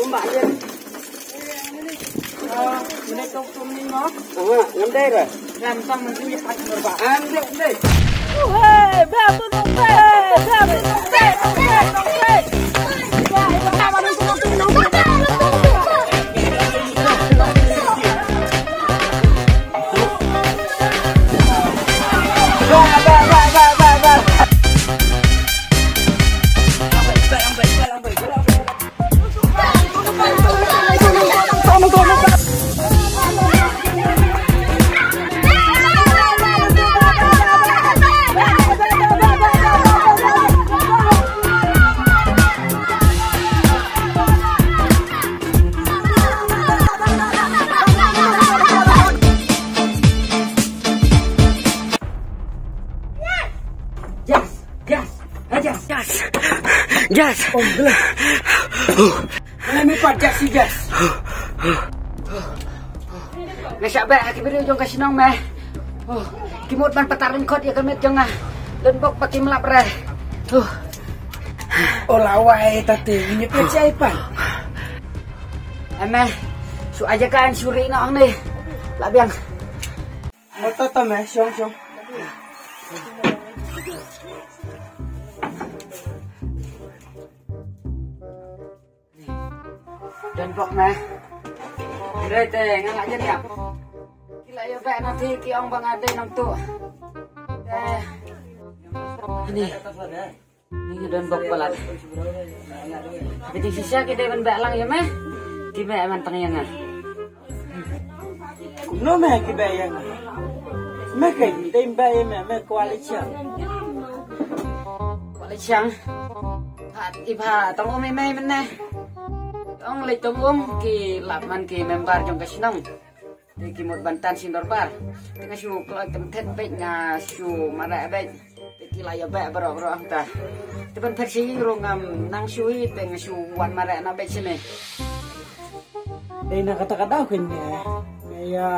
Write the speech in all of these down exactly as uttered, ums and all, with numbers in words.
Mak ïa. Ah, ini tu tu ni mo. Aha, ngam dei re. Ngam tang ni pat nor ba. Am dei dei. Jas, jas, ah, jas, jas, jas. Oh, gila. Ngan mi pat jas, si jas. Nga shah beh ha ki briew jong ka shnong me. Oh, ki mut ban patar lyngkot ïa ka met jong nga. Don bok ba kim lap re. Oh. Oh, lawai tate, ini pun siapa? Eme, su aja kan suri na ong ni. Lah biang. Oto to me, shong shong. Don bok me. Re te, nga ngah jan ïa. Ki la ïa beh na phi ki ong ba nga dei nongtuh. Eh. Ni. Ni don bok palat. Ki jingshisha ki dei ban beh lang ïa me. Ki beh man tang ïa nga. Kumno me ki beh ïa nga? Me ka dei beh ïa me, me kwah leit shang. Kwah leit shang. Hat i bha tang um i mei mynne. Ong leit tang um ki lap man ki member jong ka shnong. Te ki mut ban tan shin dorbar. Te nga shu kloi tymthet beit, nga shu mareh beit. Te ki la ïa beh baroh baroh hangta. Te ban phet sha ïing ruh ngam nang shu hi, te nga shu wan mareh na beit shane. Dei na kata ka daw kane. Nga ïa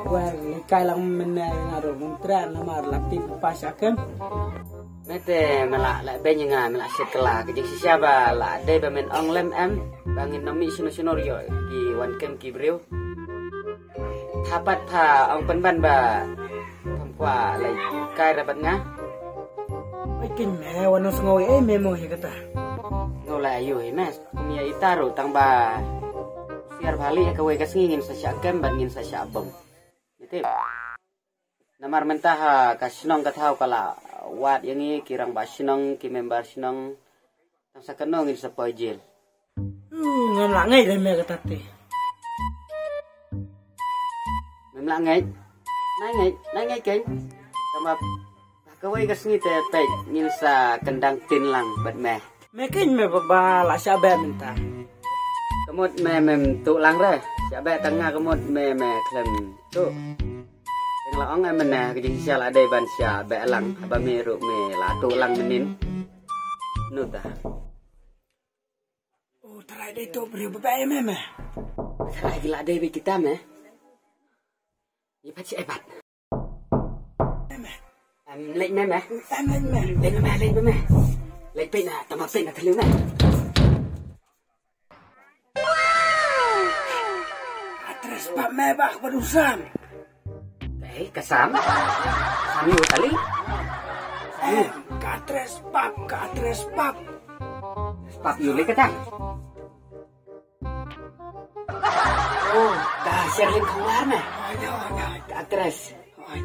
wan leit kai lang mynne, nga ruh ngam treh namar la tip pa sha kem. Me te me la leh beiñ ïa nga, me la shet kylla. Ka jingshisha ba la dei ba men ong lem em ba ngin ym mih shano shano ruh ïoh ki wan kem ki briew. Pha pat pha ong pynban ba pham kwah leit kai re bad nga. Oi king me, wan ong sngew ei me mo hi kata. Ngo la ayu hi me, kum ïa ita ruh tang ba siar bha lei ïa kawei ka sngi ngin sa shah kem bad ngin sa shah bom. Me tip. Namar mynta ha ka shnong ka thaw ka la wad ïa ngi ki rangbah shnong, ki member shnong. Tang sa kano ngin sa poi jel. Uh, ngam lah ngeit lei me kata te. Mem lah ngeit. Nai ngeit, nai ngeit keiñ. Tang ba ha kawei ka sngi te peit ngin sa kyndang tin lang bad me. Me keiñ me ba, ba la shah beh mynta. Ka mut me mem tuh lang re. Shah beh tang nga ka mut me me khlem tuh. Te nga la ong em mynne ka jingshisha la dei ban shah beh lang, haba me ruh me la tuh lang mynnin. Nuta. Oh, trai dei tuh briew ba beh me me. Trai ki la dei beit kita me. Ïa pat shi ai pat. Em, leit me me. Em, leit me. Leit me me, leit me me. Leit peit na, tama peit na taliu me. Ka tres pap me bah ka badum sam. Eh, ka sam? Sam ïa u tali? Eh, ka tres pap, ka tres pap. Pap ïa u lei kata. Oh, ka Sherlyn Khongwar me. Ka actress.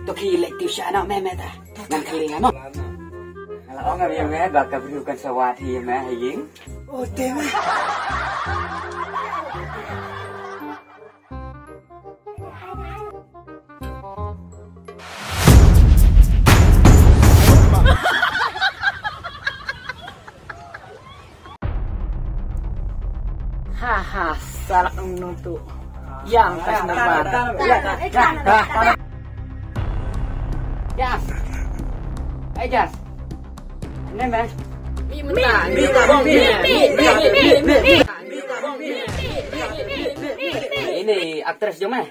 To ki leit tip shano me me ta. Ngan kylli nga mo. Nga la ong ïa me ba ka briew kan sa wad hi me ha ïing. Oh, te me. Ha ha, salak nong tu. Yang pas nabar. Jas. Eh, Jas. Ini me. Ini aktris jong me.